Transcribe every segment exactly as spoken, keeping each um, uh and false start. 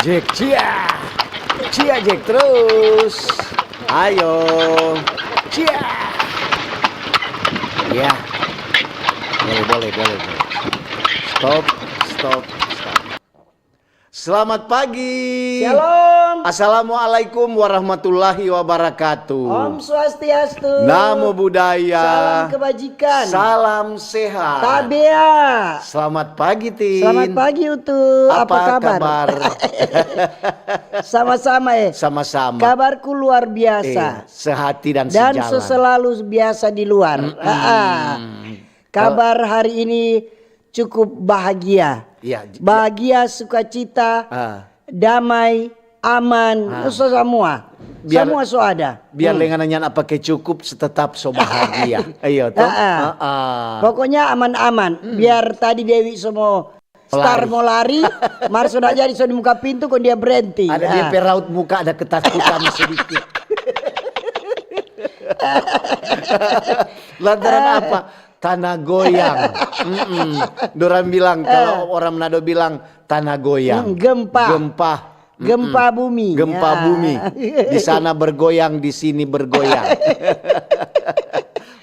Jack, cia. Cia, Jack, terus. Ayo. Cia. Ya. Boleh, boleh, boleh, boleh. Stop, stop, stop. Selamat pagi. Shalom. Assalamualaikum warahmatullahi wabarakatuh. Om Swastiastu. Namo Buddhaya. Salam kebajikan. Salam sehat. Tabea. Selamat pagi, Tin. Selamat pagi, Utu. Apa Apa kabar? kabar? Sama-sama, eh. Sama-sama. Kabarku luar biasa. Eh, sehati dan Dan sejalan. seselalu biasa di luar. Mm-mm. Ah, ah. Kabar hari ini cukup bahagia. Iya, j-, Bahagia, sukacita, Ah. damai, aman, Ah. so semua. Biar, Semua so ada. biar Hmm. lengan nyanda pake cukup, tetap so bahagia. Iyo, toh? Ah, ah. Ah, ah. Pokoknya aman-aman. Hmm. Biar tadi Dewi so mo start Lari. mo lari, mar so nda jadi, so di muka pintu, kong dia berhenti. Ada dia Ah. pe raut muka, ada ketakutan sedikit. Lantaran Ah. apa? Tanah goyang. Mm-mm. Dorang bilang, kalau Eh. orang Manado bilang, tanah goyang. Hmm, gempa. Gempa. Gempa Mm-mm. bumi. Gempa Ya. bumi. Di sana bergoyang, di sini bergoyang.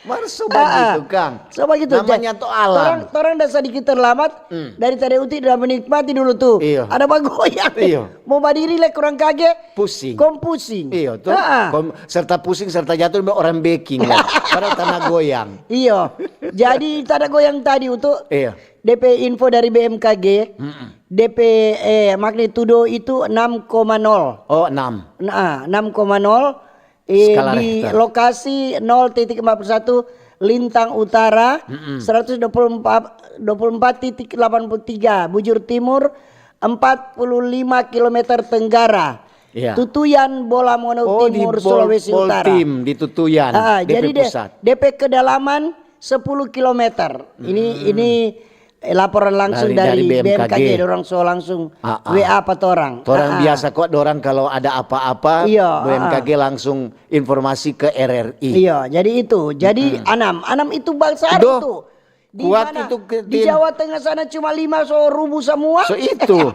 Mar so Ah, ah. bagitu, kang. So bagitu, Namanya ja-, to alam. torang, torang da sadiki terlambat, Hmm. dari tadi Uti da menikmati dulu tu. Iyo. Ada bagoyang. Iyo. Mo badiri lei kurang kage, Pusing. kong pusing. Iyo, to. Ah, ah. Kom-, serta pusing, serta jatuh, orang beking, ya. Padahal tanah goyang. Iyo. Jadi, tanah goyang tadi, Utu, Iyo. de pe info dari B M K G, Mm-mm. de pe, eh, magnitudo itu enam koma nol. Oh, enam. Nah, enam koma nol, eh, Skala di Richter. lokasi nol titik empat puluh satu Lintang Utara, Mm-mm. seratus dua puluh empat, dua puluh empat titik delapan puluh tiga Bujur Timur, empat puluh lima kilometer tenggara. Iya. Tutuyan, Bolamono Oh, di Timur, Bol-, Sulawesi Utara. Boltim, di Tutuyan, Ah, de pe jadi de-, pusat. de pe kedalaman sepuluh kilometer. Ini, Hmm. ini, eh, laporan langsung Dari, dari dari B M K G. B M K G, dorang so langsung Ah, ah. W A pa torang. Torang Ah, ah. biasa kok, dorang kalau ada apa-apa, Iya, B M K G ah, ah. langsung informasi ke R R I. Iya, jadi itu. Jadi Mm-mm. anam, anam itu basaru Doh, tu. Di kuat mana? itu ke Di tim. Jawa Tengah sana cuma lima so rubuh semua. So itu.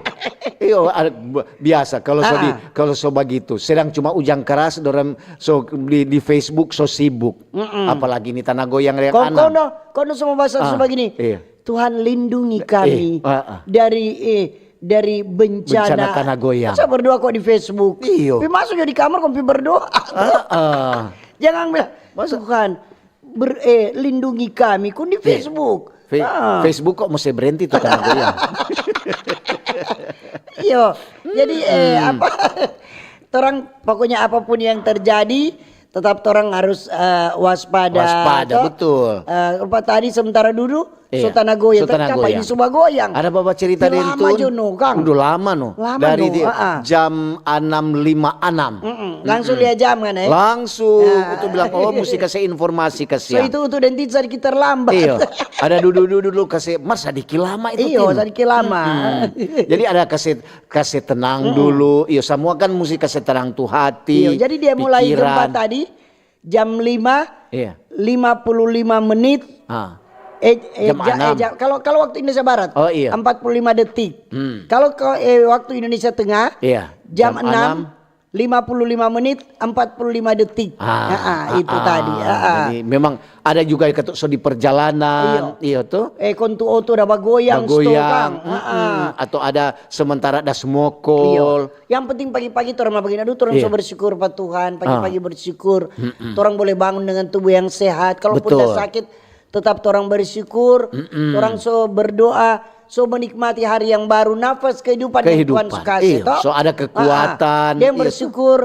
Iyo, ada, b-, biasa kalau so di, Ah, ah. kalau so bagitu. Sedang cuma ujang keras, dorang so di, di Facebook so sibuk. Mm-mm. Apalagi ini tanah goyang yang Kau, kau anam. no, kau no semua bahasa Ah, so begini. iya. Tuhan lindungi Eh, kami ah, ah. dari, eh, dari bencana. Bencana tanah goyang. Masa berdoa kok di Facebook? Iyo. Pi masuk jo di kamar kong pi berdoa. Ah, ah. Jangan bilang, Masa "Tuhan, ber-, eh, lindungi kami," kong di Eh, Facebook. Fe-, Ah. Facebook kok mesti berhenti tuh tanah goyang? Iyo. Jadi, eh, Hmm. apa? Torang, pokoknya apapun yang terjadi, tetap torang harus, eh, waspada, Waspada, toh? betul. Eh, apa tadi sementara dulu, Iya. so tanah goyang. So Tapi tanah kapa goyang. ini so bagoyang? Ada bapa cerita Ini dari lama Tun. jo no, Kang. Udah lama no. Lama Dari no, di ah, ah. jam enam lima enam. Mm-mm. Langsung Mm-mm. lia jam kan, eh? Langsung. Ya. Itu bilang, "Oh, mesti kasih informasi, So, kasihan." itu untuk denti sadiki terlambat. Iyo. Ada dudu-dudu dulu kasih, "Mar, sadiki lama itu, Iyo, Tin." sadiki lama. Mm-mm. Jadi ada kasih, kasih tenang Mm-mm. dulu. Iyo, semua kan mesti kasih tenang tu hati, Iyo, jadi dia mulai pikiran. gempa tadi jam lima, Iya. lima puluh lima menit. Ah. Eh, eh, Jam ja-, eh, enam. ja-, kalau, kalau waktu Indonesia Barat, Oh, iya. empat puluh lima detik. Hmm. Kalau ke, eh, waktu Indonesia Tengah, Iya. jam Jam enam, enam. lima puluh lima menit, empat puluh lima detik. Ah, Ah, ah, itu ah, tadi. ah. Ah, ah. Jadi memang ada juga yang ketuk so di perjalanan, Iyo. iyo tuh. Eh, kong tu oto ada bagoyang, Bagoyang, stok, Kang. Ah, mm-mm. ah. Atau ada sementara ada smokol. Iyo. Yang penting pagi-pagi torang mau begini, aduh, torang Iya. so bersyukur pa Tuhan, pagi-pagi Ah. bersyukur. Mm-mm. Torang boleh bangun dengan tubuh yang sehat. Kalaupun Betul. dah sakit, tetap torang bersyukur. Mm-mm. Torang so berdoa, so menikmati hari yang baru, nafas kehidupan yang Tuhan Kehidupan. so kasih, Iyo, toh? so ada Ah, ah. kekuatan. Dia Iyo. bersyukur,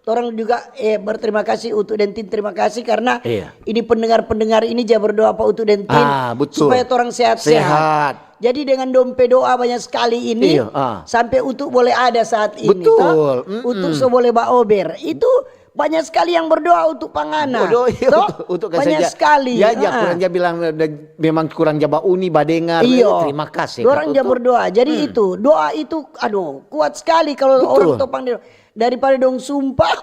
torang juga, eh, berterima kasih untuk Dentin, terima kasih karena Iya. ini pendengar-pendengar ini ja berdoa pa Utu Dentin Ah, betul. supaya torang sehat-sehat. Sehat. Jadi dengan dong pe doa banyak sekali ini, Iyo, ah. sampe Utu boleh ada saat ini, Betul. toh? Mm-mm. Utu so boleh baober. Itu banyak sekali yang berdoa untuk pa ngana. Bodoh, iya, Toh? untuk, untuk Banyak kasih ja-, sekali. ya, ja, Ah. kurang ja bilang, eh, memang kurang ja bauni, badengar, Iyo. eh, terima kasih, Dorang kata ja Utu. berdoa. Jadi Hmm. itu, doa itu, aduh, kuat sekali kalau Betul. orang topang di-, daripada dong sumpah.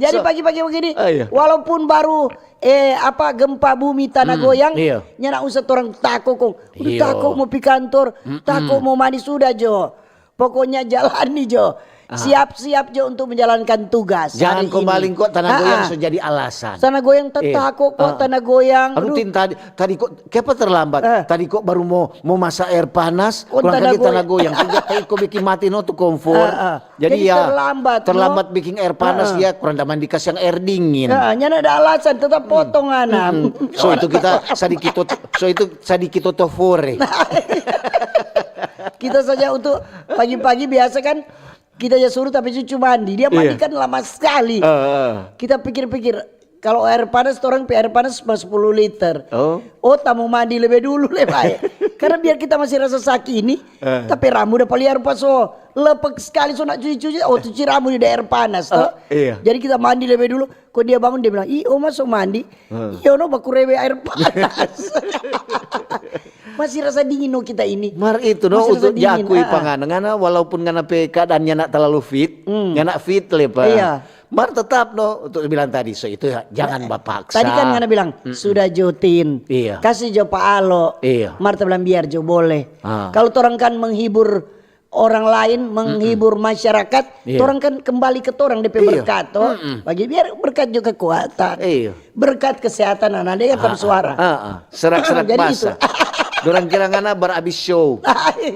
Jadi So pagi-pagi begini, Ah, iya. walaupun baru eh, apa, gempa bumi, tanah goyang, iya, nyanda usah torang tako kong. Udah, iya, tako mo pi kantor, tako mo mandi, sudah jo. Pokoknya jalani jo. Siap-siap jo untuk menjalankan tugas. Jangan hari kong ini. Baling kok tanah goyang so jadi alasan. Tanah goyang, eh, tatako kok, tanah goyang. Aduh, aduh, Tin, tadi, tadi kok, kiapa terlambat? Eh. Tadi kok baru mo, mo masa air panas, kong kurang tanah kali tanah goyang. Goyang. Tinggal kayak kok bikin mati no tu kompor. Eh, eh. Jadi, jadi ya, terlambat, terlambat no? Bikin air panas, eh, eh, ya, kurang da mandi, kasiang air dingin. Eh, nyanda ada alasan, tetap potong, ana. Mm-mm. So, itu kita sadikit tot-, so, itu sadikit totofore. Kita saja untuk pagi-pagi biasa kan kita ja suruh tapi cucu mandi. Dia mandi, iya, kan lama sekali. Eh, eh. Kita pikir-pikir, kalau air panas, torang pe air panas cuma sepuluh liter. Oh. Oh, tamu mandi lebe dulu le bae. Karena biar kita masih rasa saki ini, eh, tapi rambu dapa liar pa so lepek sekali, so nak cuci-cuci, oh, cuci rambu di air panas, to. Eh, iya. Jadi kita mandi lebe dulu. Kong dia bangun, dia bilang, "Ih, oma so mandi?" Hmm. "Iyo no, baku rebe air panas." Masih rasa dingin no kita ini. Mar itu no, masih rasa untuk dingin, jakui ah, ah, pa ngana, ngana walaupun ngana pe keadaannya nak terlalu fit, hmm, ngana fit le pa. Iya. Mar tetap no, untuk bilang tadi, so itu ya, jangan, eh, bapaksa. Tadi kan ngana bilang, mm-mm, sudah jo Tin. Iya. Kasih jo pa Alo. Iya. Mar ta bilang biar jo boleh. Ah. Kalau torang kan menghibur orang lain, menghibur masyarakat, iya, torang kan kembali ke torang depe, iya, berkat, to. Mm-mm. Bagi biar berkat jo kekuatan. Iya. Berkat kesehatan, ana dengar tong suara. Ah, ah. Serak-serak jadi basah. Itu. Dorang kira ngana baru abis show.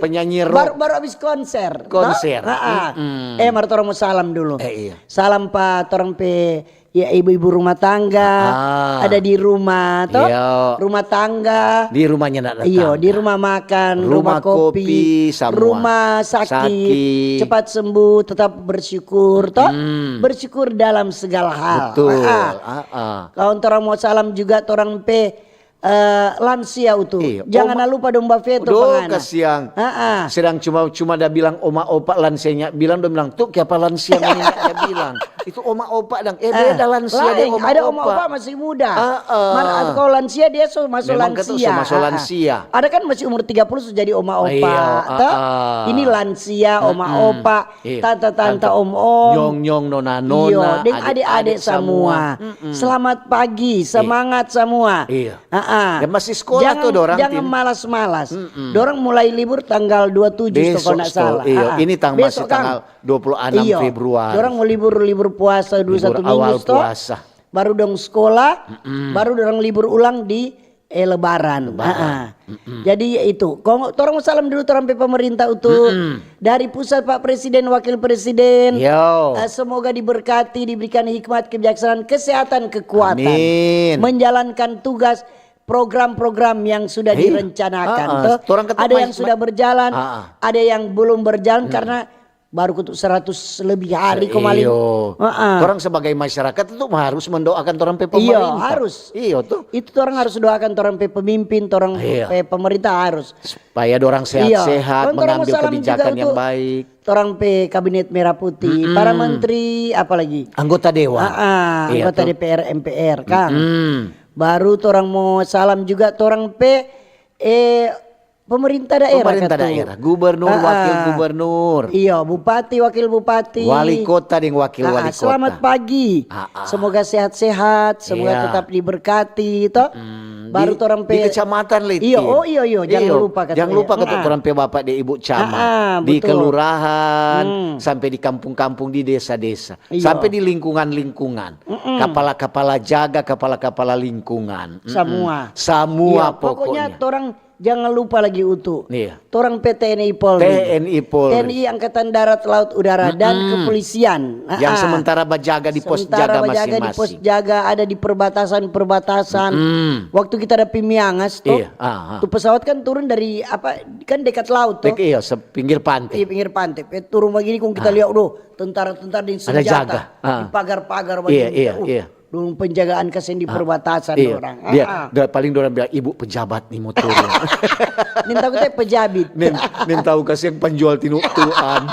Penyanyi rock. Baru, baru abis konser. Konser. To? Ah, ah. Mm-mm. Eh, mar torang mo salam dulu. Eh, iya. Salam pa torang pe, ya, ibu-ibu rumah tangga. Ah. Ada di rumah, to? Iya. Rumah tangga. Di rumahnya ndak ada tangga. Iyo, di rumah makan, rumah kopi, rumah saki, cepat sembuh, tetap bersyukur, to? Mm. Bersyukur dalam segala hal. Betul. Ah, ah. Ah, ah. Kawan torang mo salam juga torang pe, eh, lansia itu. Iya. Jangan lupa dong bafeto pa ngana. Kasiang. Ah, ah. Sedang cuma, cuma da bilang oma opa lansianya, bilang dong bilang, "Tu kiapa lansia ngoni ndak da bilang?" Itu oma opa dang. Eh, beda lansia deng oma opa. Ada oma opa masih muda. Ah, ah. Mar, kalau lansia dia so maso lansia. Memang kata so maso lansia. Ada kan masih umur tiga puluh so jadi oma opa. Iya, ah, ah. Ini lansia, oma opa. Iya, tanta-tanta, om-om. Nyong-nyong, nona-nona, iyo, deng ade-ade samua. Mm-mm. Selamat pagi, semangat samua. Iya. Ah, ah. Ya, masih sekolah tu dorang, jangan malas-malas. Mm-mm. Dorang mulai libur tanggal dua tujuh, to, kalau ndak salah. Iyo, ini tang-, masih tanggal dua puluh enam Februari. Dorang mo libur, libur puasa dulu satu minggu, to. Libur awal puasa. Baru dong sekolah, baru dorang libur ulang di eh, Lebaran. Lebaran. Ah, ah. Mm-mm. Jadi ya itu, kong torang mo salam dulu torang pe pemerintah itu. Mm-mm. Dari pusat, Pak Presiden, Wakil Presiden. Yo. Eh, semoga diberkati, diberikan hikmat, kebijaksanaan, kesehatan, kekuatan. Amin. Menjalankan tugas, program-program yang sudah direncanakan, to. Ada yang sudah berjalan, ada yang belum berjalan karena baru kutu seratus lebih hari kemarin. Iyo. Heeh. Torang sebagai masyarakat itu harus mendoakan torang pe pemerintah. Iyo, harus. Iyo, tuh. Itu torang harus doakan torang pe pemimpin, torang pe pemerintah harus. Supaya dorang sehat-sehat, mengambil kebijakan yang baik. Torang pe kabinet merah putih, para menteri, apalagi anggota dewan. Heeh, anggota D P R, M P R, kan. Mm-mm. Baru torang mo salam juga torang pe, eh, pemerintah daerah, pemerintah daerah, gubernur, wakil gubernur. Iyo, bupati, wakil bupati. Wali kota deng wakil wali kota. Selamat pagi. Semoga sehat-sehat, semoga tetap diberkati, to. Baru torang pe di kecamatan, Litin. Iyo, oh, iyo, iyo, jangan lupa, jangan lupa kata torang pe bapak deng ibu camat. Di kelurahan, sampe di kampung-kampung, di desa-desa, sampe di lingkungan-lingkungan. Kapala-kapala jaga, kapala-kapala lingkungan. Samua. Samua pokoknya. Torang Jangan lupa lagi utu. Iya. Torang pe T N I Polri. T N I Polri. T N I Angkatan Darat, Laut, Udara, dan kepolisian. Yang sementara bajaga di pos jaga masing-masing. Sementara bajaga di pos jaga, ada di perbatasan-perbatasan. Waktu kita ada pi Miangas, toh, tu pesawat kan turun dari, apa, kan dekat laut, toh. Iya, pinggir pante. Iya, pinggir pante. Pe turun bagini, kong kita lihat, doh, tentara-tentara deng senjata di pagar-pagar bagini. Iya, iya. Dong penjagaan kasiang di perbatasan orang. Dia, dia paling dorang bilang, "Ibu pejabat nih mo turun." Nin tahu teh pejabit. Nin, nin tahu kasiang penjual tinutuan.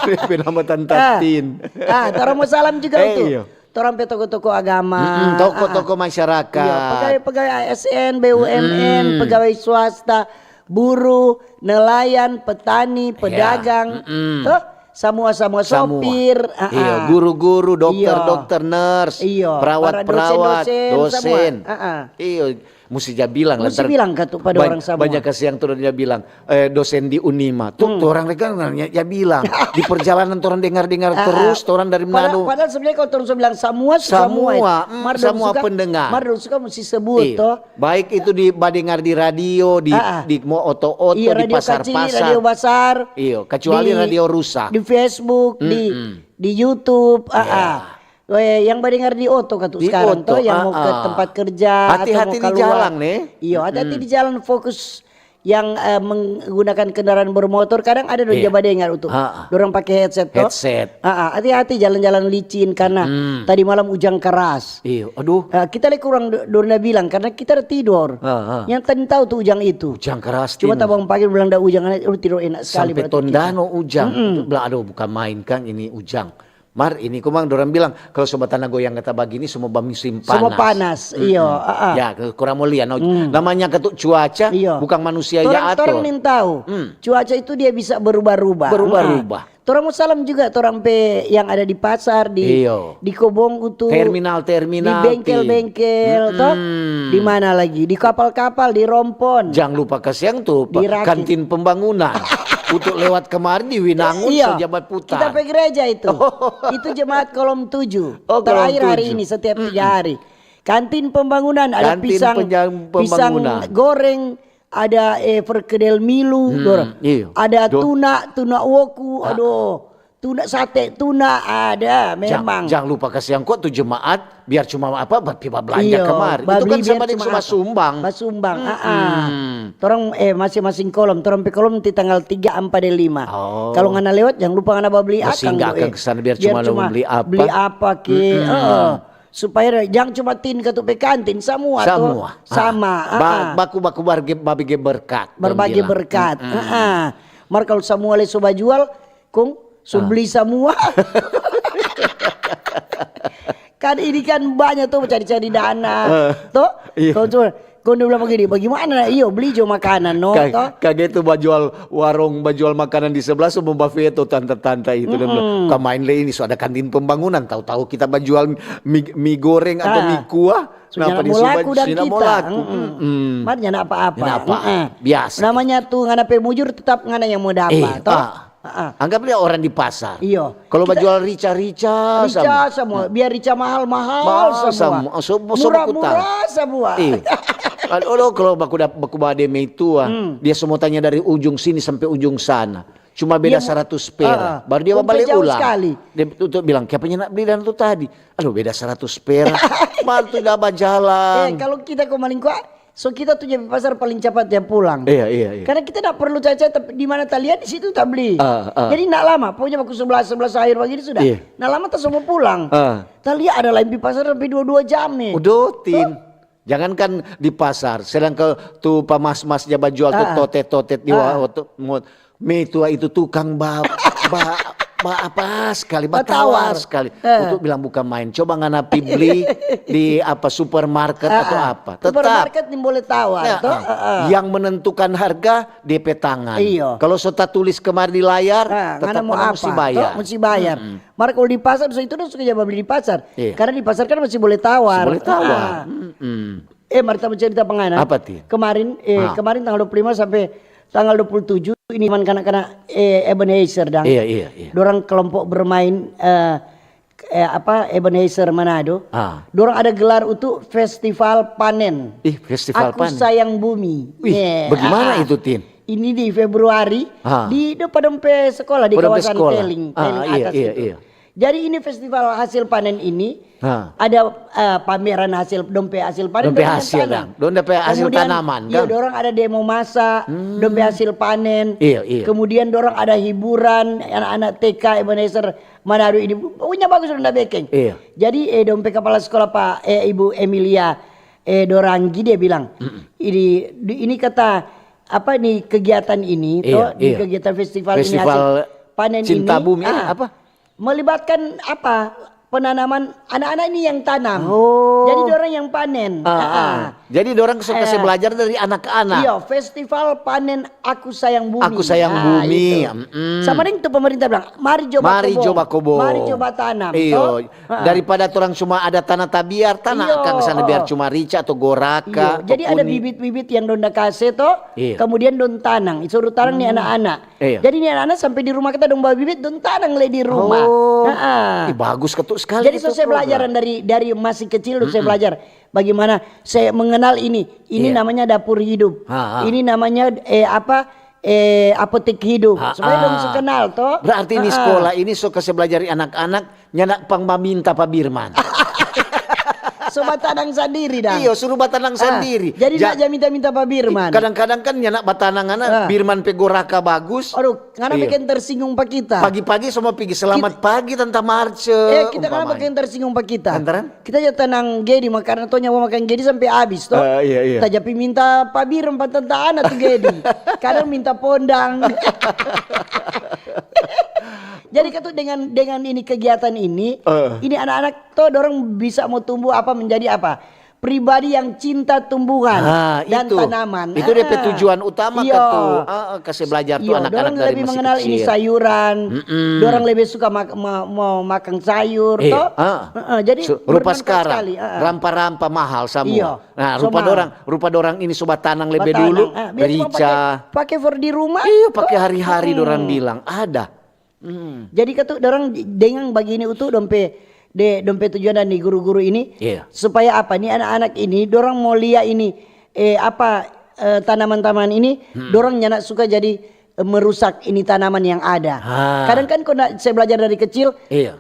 Dia pe nama Tanta Tin. Ah, torang mo salam juga untuk torang pe toko-toko agama. Toko-toko masyarakat. Iya, pegawai-pegawai A S N, B U M N, pegawai swasta, buruh, nelayan, petani, pedagang. Toh? Samua, samua, Samua. Sopir, ah, Iyo, ah. Guru-guru, dokter, Iyo. Dokter, nurse, Iyo, perawat, para perawat, dosen-dosen, dosen. Samua. Ah, ah. Iyo, mesti ja bilang lah. Mesti bilang ka tu pada orang samua. Banyak kasi yang turun ja bilang, eh, dosen di Unima. Tuh, orang rekan ja bilang. Di perjalanan orang dengar-dengar Ah, terus, ah. orang dari Padahal, Manado. Padahal sebenarnya kalau orang bilang samua, Samua, samua. mm, samua pendengar. Mar dong suka mesti sebut Iyo. Toh. Baik itu di badengar di radio, di, Ah, ah. di mo oto-oto, Iya, di radio kacili, pasar-pasar. Radio basar. Iyo, kecuali Di- radio rusak. Di Facebook, di di YouTube, ah, ah. Eh, yang badengar di oto ka tu Di sekarang oto, toh, yang mau ah, ke ah. Tempat kerja atau Hati-hati mau di keluar. Jalan, ne. Iyo, hati-hati di jalan, fokus yang eh, menggunakan kendaraan bermotor. Kadang ada dong Iya. Ja badengar tu. Ah, ah. Dorang pakai headset toh. Headset. Ah, ah, hati-hati jalan-jalan licin karena tadi malam ujang keras. Iyo, aduh. Ah, kita lagi kurang do- dorang bilang karena kita ada tidur. Ah, ah. Yang tadi tahu tu ujang itu. Ujang keras, Cuma Tin. Tabang pagi bilang ada ujang, aduh, tidur enak sekali. Sampai Berarti kita. Tondano ujang. Itu bilang, aduh, bukan main kan ini ujang. Mar, ini komang dorang bilang, kalau sobat tanah goyang kata bagini, semua musim panas. Semua panas, iyo, ah, ah. Ya, kurang mau lihat. No, namanya ketuk cuaca, Iyo. bukan manusia Torang, ya atur. Torang ning tahu. Cuaca itu dia bisa berubah-rubah. Berubah-rubah. Ah. Torang mau salam juga torang pe yang ada di pasar, di Iyo. di Kobong itu, Terminal-terminal, di bengkel-bengkel, toh? Di mana lagi? Di kapal-kapal, di Rompon. Jangan lupa kasiang tu Di Rakit. Kantin Pembangunan. Untuk lewat kemari di Winangun, Iya. Sojabat Putar. Kita pe gereja itu. Itu jemaat kolom tujuh. Oh, kolom Terakhir hari tujuh. Ini setiap tiga hari. Kantin Pembangunan ada Kantin pisang, Penjam- pisang Pembangunan. Goreng, ada eh, perkedel milu, dorang. Iyo. Ada Do- tuna, tuna woku, aduh. Tuna sate, tuna ada memang. Jangan lupa kasiang kok tu jemaat, biar cuma apa, ba- ba belanja Iyo, kemari. Itu babli kan biar sama deng cuma cuma apa? Sumbang. Basumbang, ah, ah. Torang eh masing-masing kolom, torang pe kolom di tanggal tiga, ampa deng lima. Oh. Kalau ngana lewat, jangan lupa ngana babli Masih akang nggak do, akan eh. ke sana, biar cuma beli apa. Beli apa ke, eh. Supaya jangan cuma Tin katu pe kantin, samua to. Samua. Sama, Ah. Ba- ah, ah. Baku-baku barge babege berkat. Dong Berbagi bilang. Berkat. Ah, ah. Mar kalau samua le so bajual, kong so beli samua. Kan ini kan banyak tuh cari-cari dana. To? Iya. Kong cuma, kong dia bilang begini, bagaimana? Iyo, beli jo makanan, no? Ka- To? Kage tu bajual warung, bajual makanan di sebelah, so mo bafeto tanta-tanta itu. Dia bilang, "Kamain le ini, so ada kantin pembangunan, tahu-tahu kita bajual mie, mie goreng atau Ah. mie kuah, So, nyanda dia mo so laku ba- dang nyanda mo kita. laku." Mm-mm. Mm-mm. Mar nyanda apa-apa. Nyanda apa. Mm-mm. Biasa. Namanya tu ngana pe mujur, tetap ngana yang mo dapa, Eh, to? ah. Ah, ah. Anggap dia orang di pasar. Iyo. Kalau Kita- bajual rica-rica, Rica sama. Samua, biar rica mahal-mahal Mahal samua. samua. So- so Murah-murah samua. Iya. Aduh, kalau baku dap-, baku bade mei tua, dia semua tanya dari ujung sini sampai ujung sana. Cuma beda Dia- seratus perak. Ah, ah. Baru dia Kong balik jauh ulang. Sekali. Dia tutup bilang, "Kiapa nyanda beli dan tu tadi?" "Aduh, beda seratus perak." Mar tu da bajalan. Eh, kalau kita ko maling kuat, so kita tu jadi pasar paling cepat dia pulang. Iya, iya, iya. Karena kita ndak perlu caca, tapi di mana ta lia, di situ ta beli. Ah, ah. Jadi ndak lama, pokoknya baku sebelas, sebelas akhir begini sudah. Iya. Ndak lama ta semua pulang. Ah. Ta lia ada lain pi pasar sampai dua-dua jam nih. Udah, Tin. Jangankan di pasar, sedang ke tu pamas-mas ja bajual tu Ah. totet-totet di Ah. wa-, tu, ngot. Mei tua itu tukang ba, ba, ba apa sekali, ba Batawar. Tawar sekali. Eh. Untuk bilang bukan main. Coba ngana pi beli di apa, supermarket atau Ah, ah. Apa. Tetap. Supermarket ni boleh tawar, Ya, toh? ah. Ah, ah. Yang menentukan harga D P tangan. Iyo. Kalau so tatulis kemari di layar, Ah, tetap ngana mau orang apa? Mesti bayar. Toh, mesti bayar. Mar kalau di pasar, so itu dong suka ja beli di pasar. Iya. Karena di pasar kan masih boleh tawar. Boleh tawar. Ah. Mm-mm. Eh, mar ta mo cerita pangana. Apa, Tin? Kemarin, eh, Ah. kemarin tanggal dua puluh lima sampai tanggal dua puluh tujuh ini teman kanak-kanak eh, Ebenezer dang. Iya, iya, iya. Dorang kelompok bermain eh, eh, apa, Ebenezer Manado. Ah. Dorang ada gelar untuk festival panen. Ih, festival Aku panen. Sayang Bumi. Wih, Eh, bagaimana ah, ah. Itu, Tin? Ini di Februari Ah. di depan dong pe sekolah di Pada kawasan sekolah. Teling, Ah, Teling iya, atas iya, itu. Iya. Jadi ini festival hasil panen ini Ah. ada eh, pameran hasil dong pe hasil panen. Dong pe Dong hasil, tanam. Dang. Dong pe hasil Kemudian, tanaman, iya, kan? Dorang ada demo masa, dong pe hasil panen. Iya, iya. Kemudian dorang ada hiburan anak-anak T K Ebenezer Manado ini. Pokoknya bagus dong da bekeng. Iya. Jadi eh, dong pe kepala sekolah Pak eh, Ibu Emilia eh, Dorangi dia bilang, ini di- ini kata apa nih kegiatan ini Iya, toh di iya. Kegiatan festival, ini Festival hasil panen Cinta ini Bumi, ah, apa? Melibatkan apa penanaman, anak-anak ini yang tanam. Oh. Jadi dorang yang panen. Ah, ah. Jadi dorang so kase belajar dari anak-anak. Iya, festival panen Aku Sayang Bumi. Aku Sayang Bumi, itu. Sama deng tu pemerintah bilang, "Mari jo bakobo. Mari jo batanam." Iyo. Daripada torang cuma ada tanah tabiar, tanah akang sana biar cuma rica atau goraka. Iyo, jadi ada bibit-bibit yang dong da kase to, kemudian dong tanang, suruh tanang ni anak-anak. Iya. Jadi ni anak-anak sampe di rumah kita dong bawa bibit, dong tanang lei di rumah. Oh. Ih, bagus katu skali. Jadi so saya belajar dari, dari masih kecil dong saya belajar bagaimana saya mengenal ini. Ini namanya dapur hidup. Ini namanya, eh, apa, eh, apotek hidup. Supaya dong so kenal to. Berarti ini sekolah ini so kase belajar anak-anak, nyanda pang baminta pa birman. So batanang sandiri dang. Iyo, suruh batanang sandiri. Jadi nda ja minta-minta pa birman. Kadang-kadang kan nyanda batanang, ngana birman pe goraka bagus. Aduh, ngana bikin tersinggung pa kita. Pagi-pagi so mo pigi, "Selamat pagi, Tanta Marce." Eh, kita ngana bikin tersinggung pa kita. Lantaran? Kita ja tanang gedi, ma karna torang nyanda makang gedi sampe abis to. Eh, iya, iya. Ta ja pi minta pa birman, pa tanta Ana tu gedi. Kadang minta pondang. Jadi katu dengan, dengan ini kegiatan ini, ini anak-anak to dorang bisa mo tumbuh apa, menjadi apa? Pribadi yang cinta tumbuhan dan tanaman. Itu dia pe tujuan utama katu. Kase belajar tu anak-anak dari masih kecil. Dorang lebih mengenal ini sayuran. Dorang lebih suka mak-, ma-, mo makang sayur to. Jadi rupa bermanfaat skali. Rampa-rampa mahal samua. Nah, rupa dorang, rupa dorang ini so batanang lebe dulu. Biasa cuma pake, pake for di rumah. Iyo, pake hari-hari dorang bilang ada. Jadi katu dorang dengan bagini utu dong pe, de, dong pe tujuan dan di guru-guru ini, supaya apa? Ni anak-anak ini dorang mo lia ini, eh, apa, eh, tanaman-tanaman ini, dorang nyanda suka jadi, eh, merusak ini tanaman yang ada. Kadang kan kong da, saya belajar dari kecil,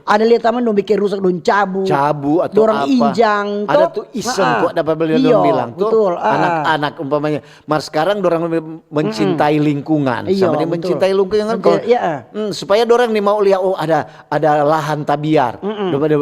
ada lia tanaman dong bikin rusak, dong cabu, cabu atau dorang injang, ada tu iseng kok, ada bilang tu anak-anak umpamanya. Mar skarang dorang lebih mencintai lingkungan. Iyo, sama deng mencintai lingkungan. Supaya dorang ni mau lia, oh, ada, ada lahan tabiar.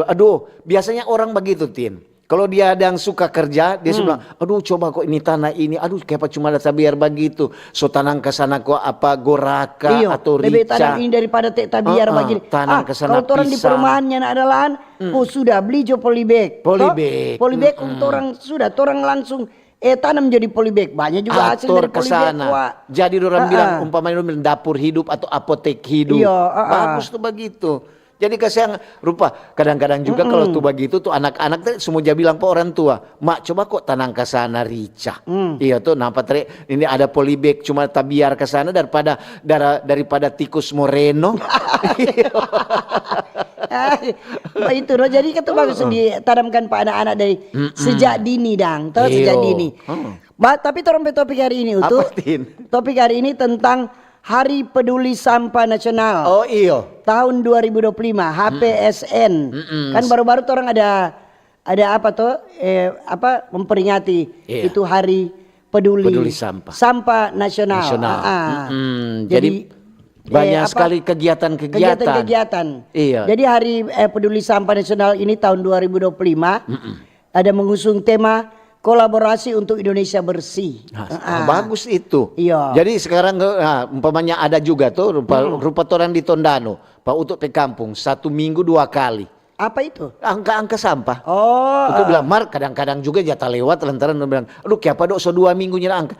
Aduh, biasanya orang bagitu, Tin. Kalo dia ada yang suka kerja, dia suka bilang, "Aduh, coba kok ini tanah ini, aduh, kiapa cuma ada tabiar bagitu. So tanang ka sana kok apa goraka atau rica." Iyo, lebe tanang ini daripada te tabiar bagini. Tanang ka sana pisang. Kalo torang di perumahan nyanda ada lahan, oh, sudah, bli jo polybag. Polybag. Polybag, kong torang sudah, torang langsung eh, tanam jadi polybag, banya juga hasil dari polybag. Ator ka sana. Jadi dorang bilang, umpamanya dorang bilang dapur hidup atau apotek hidup. Iyo, bagus tu bagitu. Jadi kasiang rupa, kadang-kadang juga kalo tu bagitu tu anak-anak tu semua ja bilang pa orang tua, "Mak, coba kok tanang ka sana rica." Iya tu, napa tre, ini ada polybag cuma tabiar ka sana daripada, dara-, daripada tikus moreno. Itu no, jadi itu bagus ditanamkan pa anak-anak dari sejak dini dang, to, sejak dini. Ba, tapi torang pe topik hari ini, Utu. Apa, Tin? Topik hari ini tentang Hari Peduli Sampah Nasional. Oh, iyo. Tahun dua ribu dua puluh lima, H P S N. Kan baru-baru torang ada, ada apa to? Eh, apa, memperingati itu Hari Peduli Sampah Nasional. Jadi, banyak sekali kegiatan-kegiatan. Iya. Jadi Hari, eh, Peduli Sampah Nasional ini tahun dua ribu dua puluh lima ada mengusung tema Kolaborasi untuk Indonesia Bersih. Nah, bagus itu. Iya. Jadi sekarang, eh, nah, umpamanya ada juga tuh rupa, rupa torang di Tondano, pa Utu pe kampung, satu minggu dua kali. Apa itu? Angka-angka sampah. Oh, Utu bilang, "Mar, kadang-kadang juga ja talewat lantaran," dong bilang, "Aduh, kiapa do so dua minggu nyanda angka."